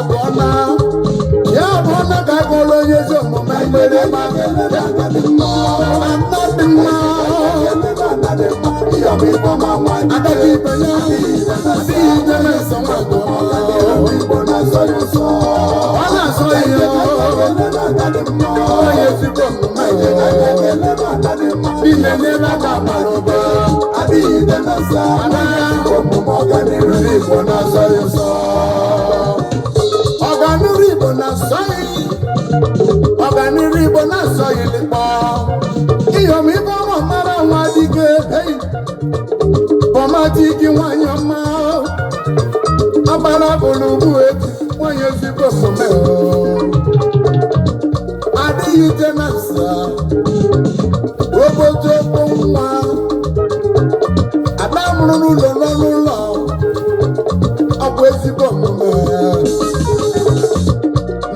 abụọ na ya abụọ na ka akọrọ onye ezi omume mgbere ma nna dị mma. Adadị ibe ya adịghị ije na-eso nwa. Ọ na-asọ ihe onye ezigbo omume dị na-enyere aka bara ụba. Adịghị ide na nsa omume ọganiru Igbo na-asọ ya ụsọ. Ọganiru Igbo na-asọghị, ọganiru Igbo na-asọghị likpọ. Iyom ibe ọma mara nwa dike hei bọmatiki nwanyị ọma agbara bụrụ ugbu eji nwanyị ezigbo omume o. Adịghị ije na nsa obodo bụ nwa ada mụrụ n'ụlọ nọ n'ụlọ. Ọ bụ ezigbo omume.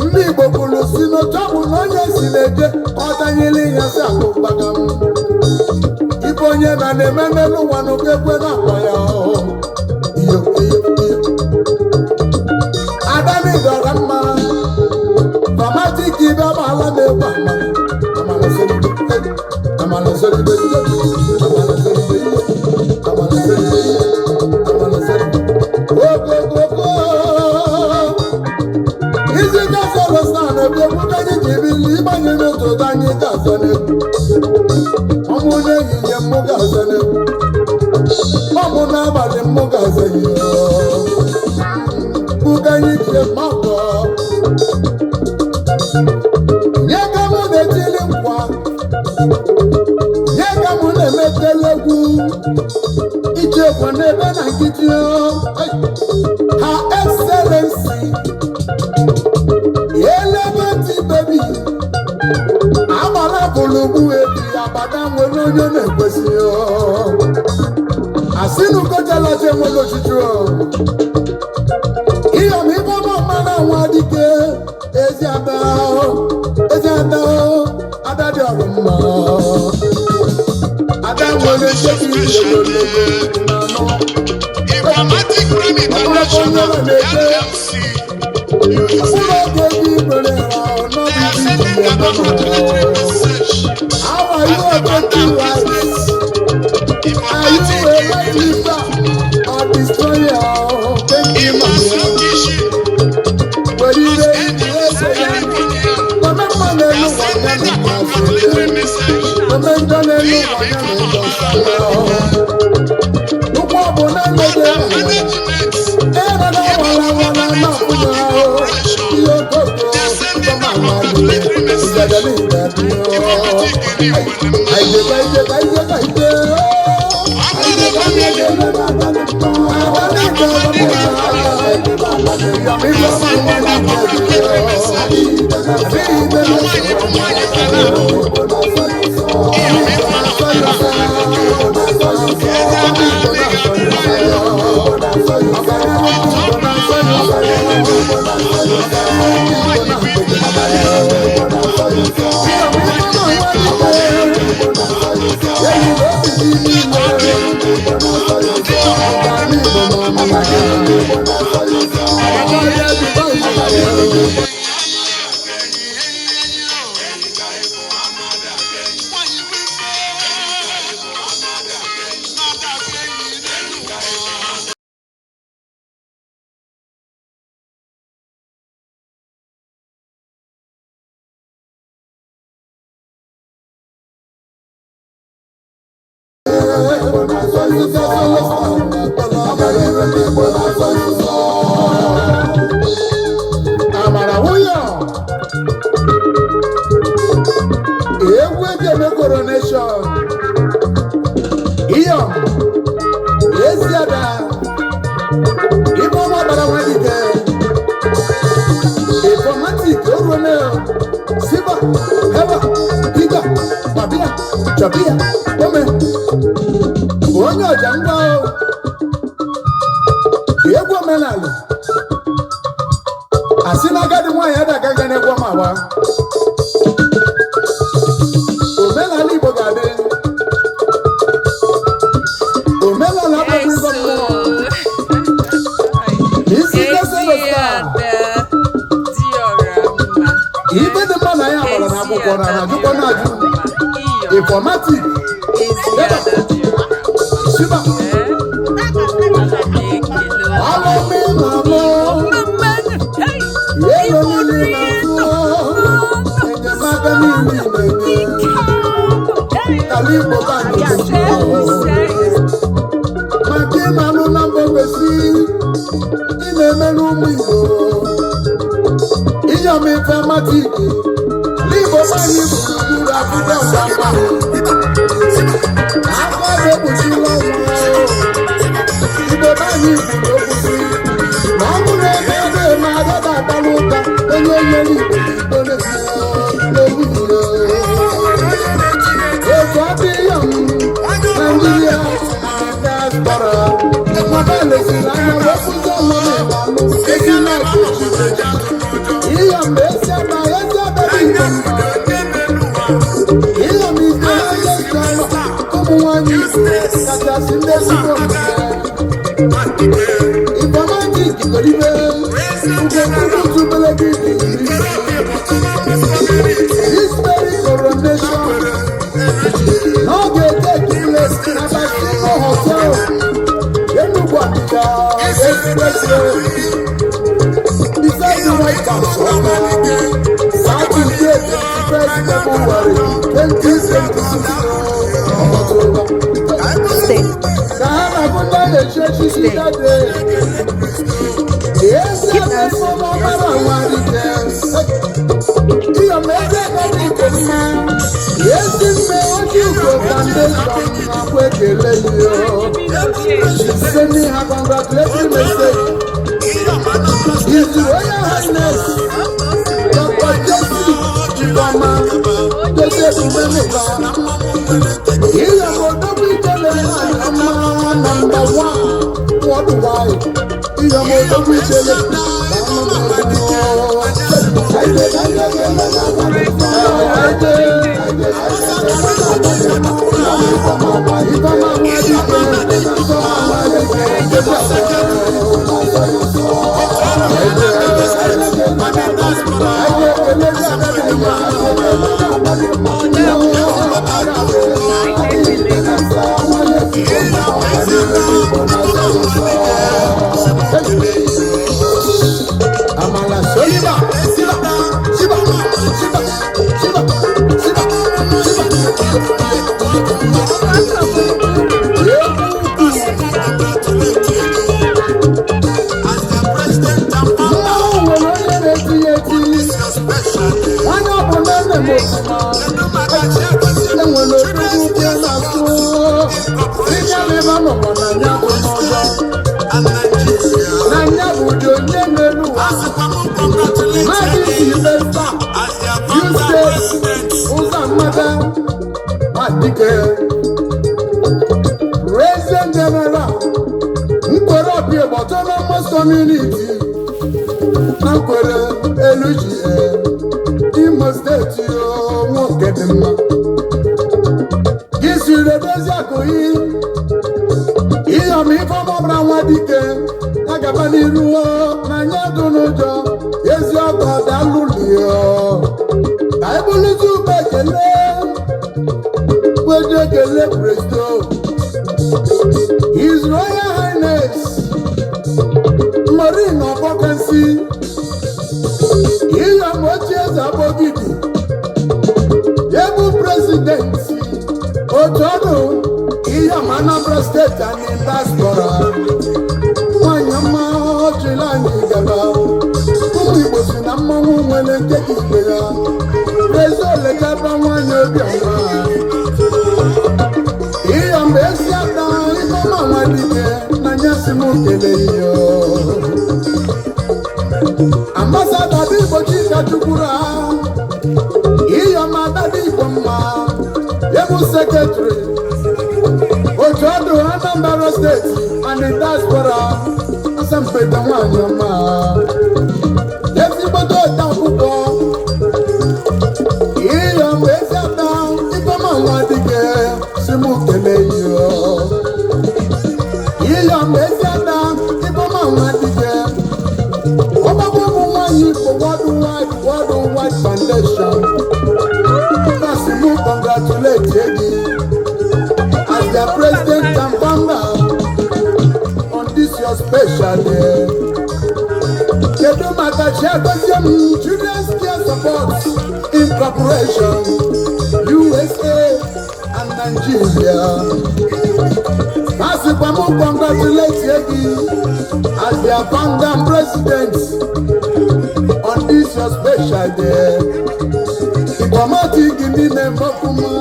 Ndị Igbo kwuru si n'otu ọ bụ na onye si na-eje ọ danyere ya si akụ gbagam ibe onye na na-eme n'elu ụwa na oge ekwe na-akpọ ya. Iyo iyo iyo adani dọrọ mma famatik ibe agbala na-egwu amara amara solibe, amara solibe, amara solibe, amara solibe, amara solibe ogogogo. Isi gasọrọ stan ebe egwu ka anyị ji bili ịgbanye n'ụtụtụ anyị ga-azọ n'egwu ọmụ n'ehihie mụ ga-azọ n'egwu ọmụ n'abalị mụ ga-azọ ihe mụ ka anyị ji eme ọgọ nye ka mụ na-etili nkwa nye ka mụ na-emetela egwu ichekwa n'ebe na nkịtị ha. Excellency Elegant baby agbara bụlụgbu ebi abada nwere onye na-ekwesị asịnukojalacha enwere ochichi. Iyom ibe ọma mara nwa dike ezi ada, ezi ada, ada dị ọrụ mma, ada nwere nchebi ogologo na anọ. Informatic Prime International LLC, mkpụrụ oge ebe igbere ha. They are sending their congratulatory message How are as you the a founder of right? business. Are you Informatic a light lifter or destroyer? Thank you, my dear. Imasokishin Were you Los ready to Angeles, say? California. Mama mma They n'elu are ụwa sending ya their na congratulatory mmasị. message. Mama njọ n'elu ụwa ya na njọ nsọ. Ụkwụ ọ bụ na mmejọ Under ya. management, Ere na wala wala na akwụna ahụ. Ihe okooko. they are sending Mama their nwa dị. congratulatory message. Ìjàdá ní ìdàbí ọ́. Informatic Iri Àìjẹ́ káìjẹ́ káìjẹ́ káìjẹ́ ọ́. Amara nwunye egwu eji eme coronation iyom ezi ada ibe ọma bara nwa dike informatik oruone siba heba piga babia chọbia ome onye ọja ngwa egwu omenala asị na agadi nwaanyị ada aga n'egwu ọma agba. Omenala Igbo ga-adị, omenala abụghị Yes, ụzọ mmụọ so. isi Ezi gosoro star ada. Akwụna na-ajụkwa na-ajụ. Informatic Shiba alụmị na alụ ego niile na-atụ enyemaka niile na-enye kala Igbo bank maka ịna-alụ na mba ofesi ị na-emerụ ụmụ Igbo Iyom Informatic n'Igbo anyị gburugburu akụkọ mgbakwa aka na-ekpuchila ọnwa Igbo anyị kwuru okwu sị na ọ bụrụ ebe a na-eme agaghị agbara ụka onye nyere Igbo Igbo na-ewu otu ọ dị Iyom Naijiria diaspora maka lesiri anya wee kụzi ọlụ n'ịgbalụ ezi na-ekpuchi Iyom ezi aba ezi aba dị Igbo mma. Iyom is the highest honor ụmụ nwanyị Igbo kachasị ndị ezigbo omume. Informatic golibe Ugochukwu tubele gị dị This very coronation n'oge take place na Basino Hotel, Enugu Onitsha Expressway, beside the White House, Awka, Saturday, 21st February 2026, October. Stay. Ka ha na-abụ ndị a na-echi echichi dade. Ezi Keep dancing. mara nwadike. Iyom eze ebe dị mma. Ezi nne Oji Ugo Foundation na-akwa ekele yo. She's sending her congratulatory message. His Royal Highness Dr. Jesse Ifeoma Joseph Umenuka. Iyom Odogwu Ijele nwanyị ọma number one worldwide. Iyom Odogwu Ijele. Ifeoma Nwadike, Ifeoma Nwadike, Amala Soliba, Siba, Siba, Siba, Siba, Siba, Siba. Mmanwụ nwere onye na-eti ya eti. Onye ọbụla nne m ofụma. Enwere odogwu ukwu na-asụ. Sịnya na ebe nọkwa na ya bụ n'ọzọ. Na ya bụ ụdị onye n'elu ụwa. Maazị Sylvester Eustace Ụzọamaka Nwadike. President General Nkwere Obiegbo Autonomous Community na Nkwere LGA Imo Steeti o, nwoke dị mma. Gị siri edozi akụghị Iyom Ifeọma ọbụla nwa dike ya gaba n'iru o, na anya dị n'ụjọ ezi ọgọ dalụlio ka ebuluzi ube ekele weje ekele presto His Royal Highness Maureen Obokensi Iyom ochie eze Abogidi Ebu president otu ọdụ Iyom Anambra Steeti and in diaspora nwanyị ọma ọchịla anyị gaba ụmụ Igbo si na mmanwụ nwere nke ka igbe ya ezi olechaba nwanyị obiọma Iyom esi ada Ifeọma Nwadike na nyasị m kele iyo ambassador dị Igbo Chika Chukwura Iyom ada dị Igbo mma ebu secretary otu ọdụ Anambra Steeti and the diaspora asampete nwanyị ọma ezigbote ode akwụkwọ Iyom ezi ada Ifeọma Nwadike si mụ kelee iyo Iyom ezi ada Ifeọma Nwadike ọgbakọ ụmụ nwanyị Igbo Worldwide Worldwide Foundation. special day. Kedu maka Chiagozie m Children's Care Support Incorporation, USA and Nigeria. Asịkwa m congratulate gị as their founder and president on this your special day. Informatic n'ime mọkụma.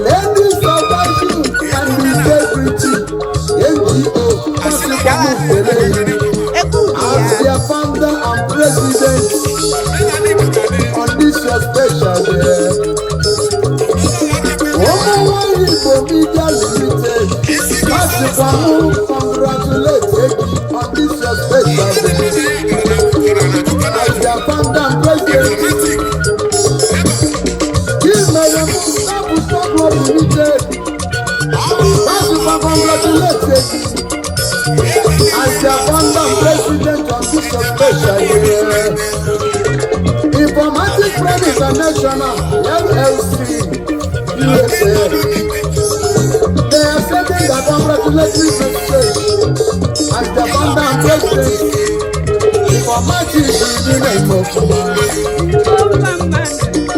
Ladies of Virtue and Integrity NGO, asịkwa m kele as their founder and president on this your special day. Ụmụ nwanyị Igbo Media Limited, asịkwa m congratulate gị on this your special day as their founder and president. Chimere m Sabusa Club Limited, asịkwa congratulate gị as their founder and president on this your special day. Informatic Prime International LLC, USA. They are sending their congratulatory message as their founder and president. Informatic is in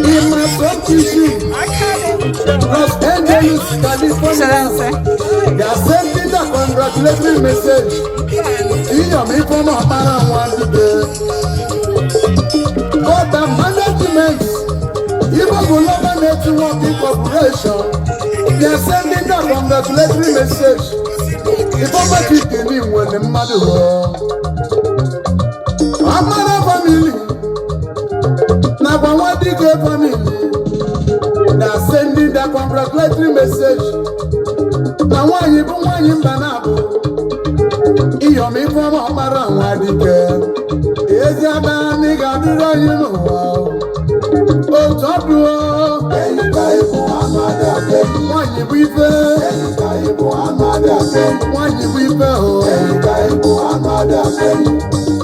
Imasokishi, Los Angeles, California. They are sending their congratulatory message. Iyom Ifeoma Ọkpara Nwadike. Board and management, Igbo Global Network Incorporation, they are sending their congratulatory message. Ifeoma Chikeni nwere mmadụ hụ. Amara family nakwa Nwadike family, they are sending their congratulatory message. Na nwaanyị bụ nwaanyị mba na-abụ Iyom Ifeoma Ọkpara Nwadike. Ezi ada na ị ga-adịrị anyị n'ụwa. Otu ọ dị o, Enyi ka ịbụ anụ adị aka enyi. Nwaanyị bụ ife, Enyi ka ịbụ anụ adị aka enyi. Nwaanyị bụ ife o. Enyi ka ịbụ anụ adị aka enyi.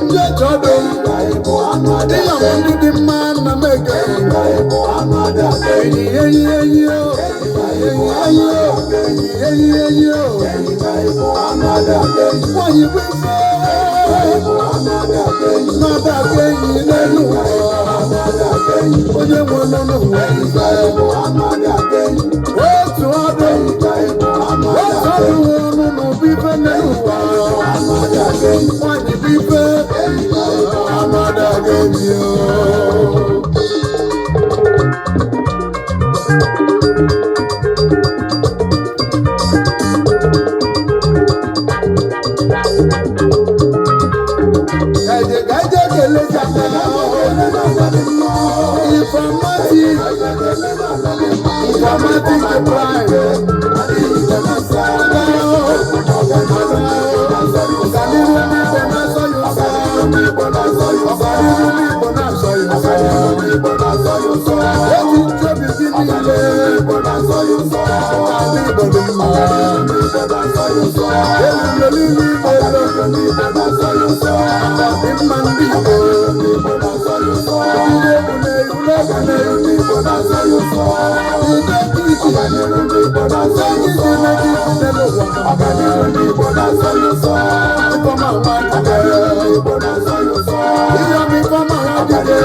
Ndị otu ọdụ, Enyi ka ịbụ anụ adị Iyom aka enyi. ndị dị mma na m eke. Enyi ka ịbụ anụ adị aka enyi. Enyi, enyi, enyi o. Enyi, enyi o. Enyi, enyi, enyi o. Enyi ka ịbụ anụ adị aka enyi. Nwaanyị bụ ife. Ịbụ anụ adị aka enyi. Na-ada aka enyi n'elu ụwa. Anụ adị aka enyi. Onye nwe nọ n'ụwa ife. Ịbụ anụ adị aka enyi. Otu ọdụ, Enyi ka ịbụ anụ adị otu aka ọdụ enyi. ọnụ n'ụbụ ife n'elu ụwa. Anụ adị aka enyi. Nwaanyị bụ ife. Enyi ka ịbụ Anụ adị aka enyi o. Gaije gaije kelezi aka. Informatic, Informatic Prime. Ọganiru ndị Igbo na-asọ ya ụsọ. Ọganiru ndị Igbo na-asọ ya ụsọ. Eji nchobi gị niile. Ala Igbo dị mma. Elilo niile elu. Dị mma ndị Igbo. Ndị egwu na-eru n'egwu na-eru n'Igbo na-asọ ya ụsọ. Udo dị iche. Enyi dị na gị n'elu ụwa. Ifeọma nwa dike. Iyom Ifeọma nwa dike.